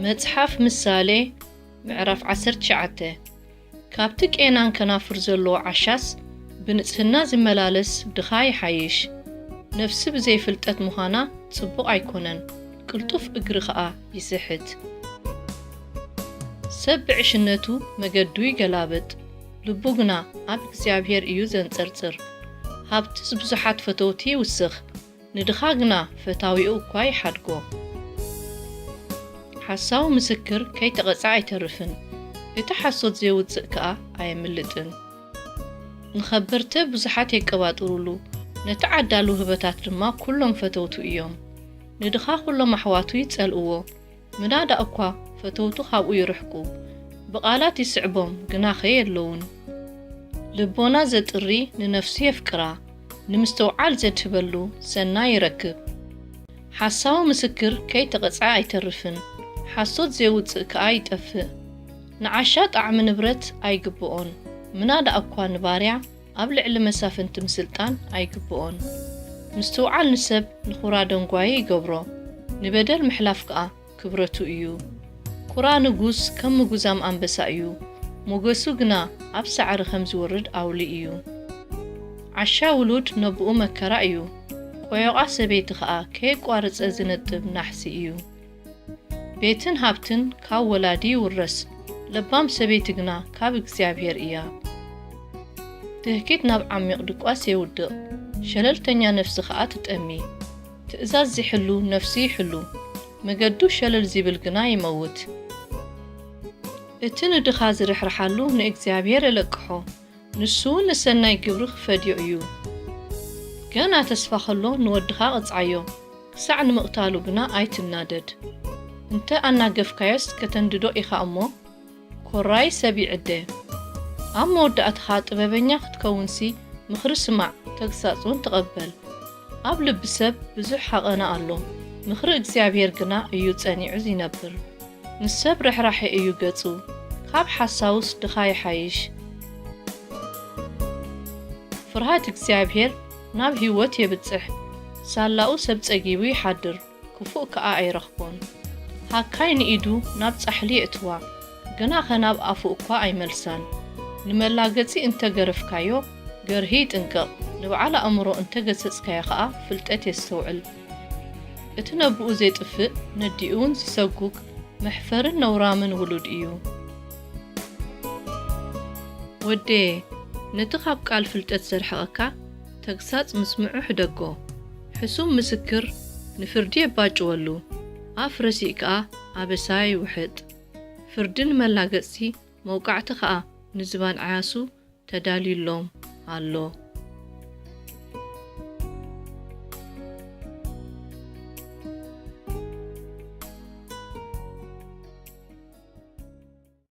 መጽሓፍ ምሳሌ ምዕራፍ ዓሰርተ ትሽዓተ። ካብቲ ቄናን ከናፍር ዘለዎ ዓሻስ ብንጽህና ዝመላለስ ድኻ ይሓይሽ። ነፍሲ ብዘይ ፍልጠት ምዃና ጽቡቕ ኣይኮነን፣ ቅልጡፍ እግሪ ኸኣ ይስሕት። ሰብ ብዕሽነቱ መገዱ ይገላብጥ፣ ልቡ ግና ኣብ እግዚኣብሔር እዩ ዘንጸርጽር። ሃብትስ ብዙሓት ፈተውቲ ይውስኽ፣ ንድኻ ግና ፈታዊኡ እኳ ይሓድጎ። ሓሳዊ ምስክር ከይተቐጽዐ ኣይተርፍን፣ እቲ ሓሶት ዜውጽእ ከኣ ኣየምልጥን። ንኸበርተ ብዙሓት የቀባጥሩሉ፣ ነቲ ዓዳሉ ህበታት ድማ ኩሎም ፈተውቱ እዮም። ንድኻ ኩሎም ኣሕዋቱ ይጸልእዎ፣ ምናዳ እኳ ፈተውቱ ካብኡ ይርሕቁ። ብቓላት ይስዕቦም፣ ግናኸ የለዉን። ልቦና ዘጥሪ ንነፍሱ የፍቅራ፣ ንምስትውዓል ዘድህበሉ ሰናይ ይረክብ። ሓሳዊ ምስክር ከይተቐጽዐ ኣይተርፍን፣ ሓሶት ዜውጽእ ከኣ ይጠፍእ። ንዓሻ ጣዕሚ ንብረት ኣይግብኦን፣ ምናዳ እኳ ንባርያ ኣብ ልዕሊ መሳፍንቲ ምስልጣን ኣይግብኦን። ምስትውዓል ንሰብ ንኹራ ደንጓዪ ይገብሮ፣ ንበደል ምሕላፍ ከኣ ክብረቱ እዩ። ኩራ ንጉስ ከም ምጉዛም ኣንበሳ እዩ፣ ሞገሱ ግና ኣብ ሳዕሪ ከም ዝወርድ ኣውሊ እዩ። ዓሻ ውሉድ ነብኡ መከራ እዩ፣ ቆዮቓ ሰበይቲ ኸኣ ከየቋረጸ ዝነጥብ ናሕሲ እዩ። ቤትን ሃብትን ካብ ወላዲ ይውረስ፣ ለባም ሰበይቲ ግና ካብ እግዚኣብሔር እያ። ትህኪት ናብ ዓሚቕ ድቋስ የውድቕ፣ ሸለልተኛ ነፍሲ ኸኣ ትጠሚ። ትእዛዝ ዚሕሉ ነፍሱ ይሕሉ፣ መገዱ ሸለል ዚብል ግና ይመውት። እቲ ንድኻ ዝርሕርሓሉ ንእግዚኣብሔር የለቅሖ፣ ንሱ እውን ንሰናይ ግብሪ ኺፈድዮ እዩ። ገና ተስፋ ኸሎ ንወድኻ ቕጽዓዮ፣ ክሳዕ ንምቕታሉ ግና ኣይትናደድ። እንተ ኣናገፍካዮስ ከተንድዶ ኢኻ እሞ፣ ኮራይ ሰብ ይዕደ። ኣብ መወዳእታኻ ጥበበኛ ክትከውንሲ ምኽሪ ስማዕ፣ ተግሳጽ እውን ተቐበል። ኣብ ልቢ ሰብ ብዙሕ ሃቐና ኣሎ፣ ምኽሪ እግዚኣብሔር ግና እዩ ጸኒዑ ዚነብር። ንሰብ ርሕራሐ እዩ ገጹ፣ ካብ ሓሳውስ ድኻ ይሓይሽ። ፍርሃት እግዚኣብሔር ናብ ህይወት የብጽሕ፣ ሳላኡ ሰብ ጸጊቡ ይሓድር። ክፉእ ከኣ ኣይረኽቦን። ሃካይ ንኢዱ ናብ ጻሕሊ የእትዋ፣ ግናኸ ናብ ኣፉ እኳ ኣይመልሳን። ንመላገጺ እንተ ገረፍካዮ፣ ገርሂ ይጥንቀቕ፣ ንበዓል ኣእምሮ እንተ ገሰጽካዮ ኸኣ፣ ፍልጠት የስተውዕል። እቲ ነብኡ ዜጥፍእ፣ ነዲኡውን ዚሰጉግ፣ መሕፈርን ነውራምን ውሉድ እዩ። ወደየ፣ ነቲ ኻብ ቃል ፍልጠት ዘርሕቐካ ተግሳጽ ምስምዑ ሕደጎ። ሕሱም ምስክር ንፍርዲ የባጭወሉ፣ ኣፍ ረሲእ ከኣ ኣበሳ ይውሕጥ። ፍርዲ ንመላገጽቲ፣ መውቃዕቲ ኸኣ ንዝባን ዓያሱ ተዳልዩሎም ኣሎ።